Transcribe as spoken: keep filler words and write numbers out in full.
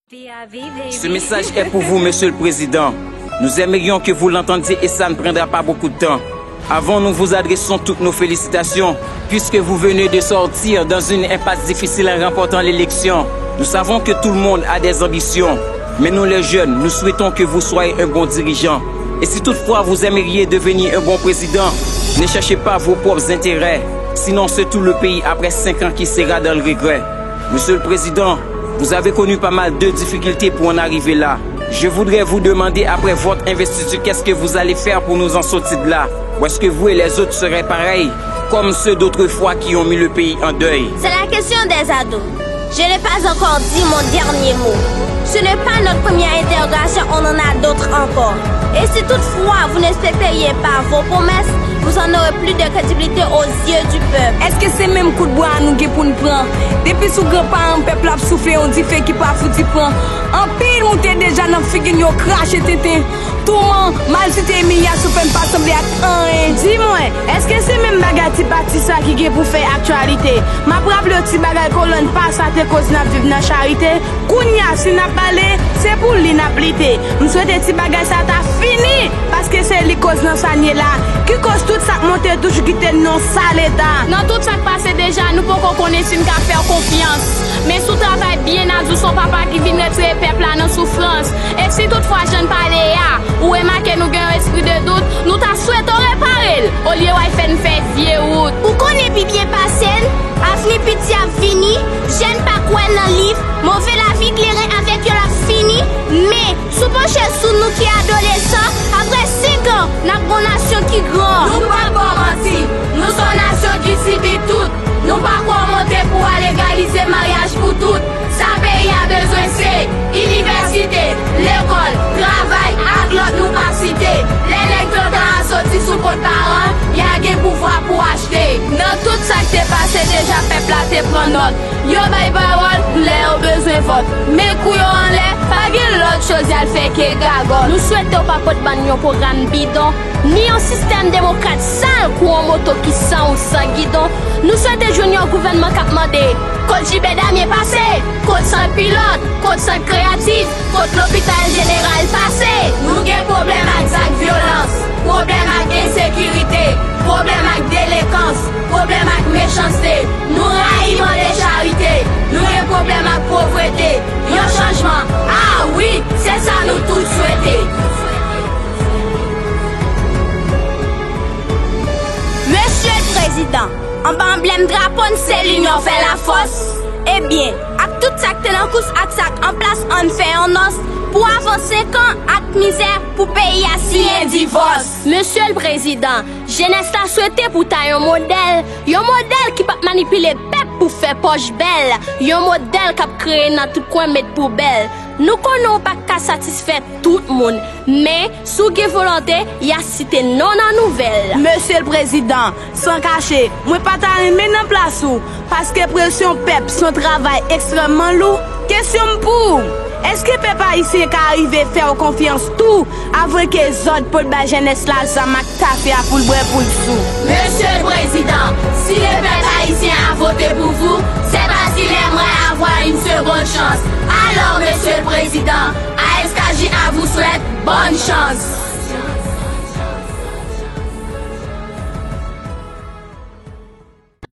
Ce message est pour vous, Monsieur le Président. Nous aimerions que vous l'entendiez et ça ne prendra pas beaucoup de temps. Avant, nous vous adressons toutes nos félicitations, puisque vous venez de sortir dans une impasse difficile en remportant l'élection. Nous savons que tout le monde a des ambitions, mais nous les jeunes, nous souhaitons que vous soyez un bon dirigeant. Et si toutefois vous aimeriez devenir un bon président, ne cherchez pas vos propres intérêts, sinon c'est tout le pays après cinq ans qui sera dans le regret. Monsieur le Président, vous avez connu pas mal de difficultés pour en arriver là. Je voudrais vous demander, après votre investiture, qu'est-ce que vous allez faire pour nous en sortir de là? Ou est-ce que vous et les autres serez pareils, comme ceux d'autrefois qui ont mis le pays en deuil? C'est la question des ados. Je n'ai pas encore dit mon dernier mot. Ce n'est pas notre première interrogation, on en a d'autres encore. Et si toutefois vous ne respecteriez pas vos promesses, vous en aurez plus de crédibilité aux yeux du peuple. Èske se menm kout bwa a nou gen pou n pran? Depi sou granparan pèp la ap soufle yon dife ki pa fouti pran. Anpil moute deja nan figi n, yo krache tenten. Touman, malsite, imilyasyon fè n pa sanble ak anyen. Di mwen, èske se menm bagay ti pati sa ki gen pou fè aktyalite? M ap raple w ti bagay kolòn pasa te koz n ap viv nan charite. Kounye a, si n ap pale, se pou li n ap lite. M swete ti bagay sa ta fini, paske se li koz nan sa n ye la, ki koz tout sa k monte toujou kite n nan sal eta. Nan tout sa k pase deja, nou poko konnen si n ka fè w konfyans. Men si w travay byen, n a di w se yon papa ki vin retire pèp la nan soufrans. E si toutfwa jan n pale a, ou remake nou gen yon espri de dout, nou ta swete w repare l, olye w al fè n fè vye wout. Ou konnen pi byen pase n, avni piti ap vini, jèn pa kwè nan liv, move lavi kleren avèk yo l ap fini, men, sou pwochen sou nou ki adolesan, apre senk an, n ap gon nasyon ki gran. Nou p ap ba w manti, nou se yon nasyon ki sibi tout. Nou pa kwè w monte pou w al egalize maryaj pou tout. Sa peyi a bezwen se inivèsite, lekòl, travay ak lòt nou pa site. Lè nèg trant an a soti sou kont paran, y a gen pouvwa pou achte. Nan tout sa k te pase deja, pèp la te pran nòt. Yo bay pawòl lè yo bezwen vòt. Men kou yo anlè, pa gen lòt choz y al fè ke gagòt. Nou swete w pa pot ban n yon pwogram bidon, ni yon sistèm demokrat sal kou yon moto ki san wout san gidon. Nou swete jwenn yon gouvènman k ap mande: kot Jibe Damye pase? Kot sant pilòt? Kot sant kreyatif? Kot lopital jeneral pase? Nou gen pwoblèm ak zak vyolans, pwoblèm ak ensekirite, pwoblèm ak delekans, pwoblèm ak mechanste. Nou rayi mande charite, nou gen pwoblèm ak povrete. Yon chanjman, a wi, se sa nou tout swete. Mesye l Prezidan, anba anblèm drapo n se linyon fè lafòs. Ebyen, ak tout sa k te nan kous ak sa k an plas, ann fè yon nòs pou avan senk an ak mizè pou peyi a siyen divòs. Mesye l Prezidan, jenès la swete pou w ta yon modèl, yon modèl ki p ap manipile pèp pou fè pòch bèl, yon modèl k ap kreye nan tout kwen met poubèl. Nou konnen w pa ka satisfè tout moun, men si w gen volonte, y a site non nan nouvèl. Mesye l Prezidan, san kache, mwen pa ta renmen nan plas ou, paske presyon pèp se yon travay ekstrèmman lou. Kesyon m pou ou, èske pèp ayisyen ka rive fè w konfyans tou, avan ke zòd pou l bay jenès la zam ak tafya pou l bwè pou l sou? Mesye l Prezidan, si lepèp ayisyen a vote pou vou, c'est parce qu'il aimerait avoir une seconde chance. Alors, Mesye l Prezidan, A S K J A vous souhaite bonne chance.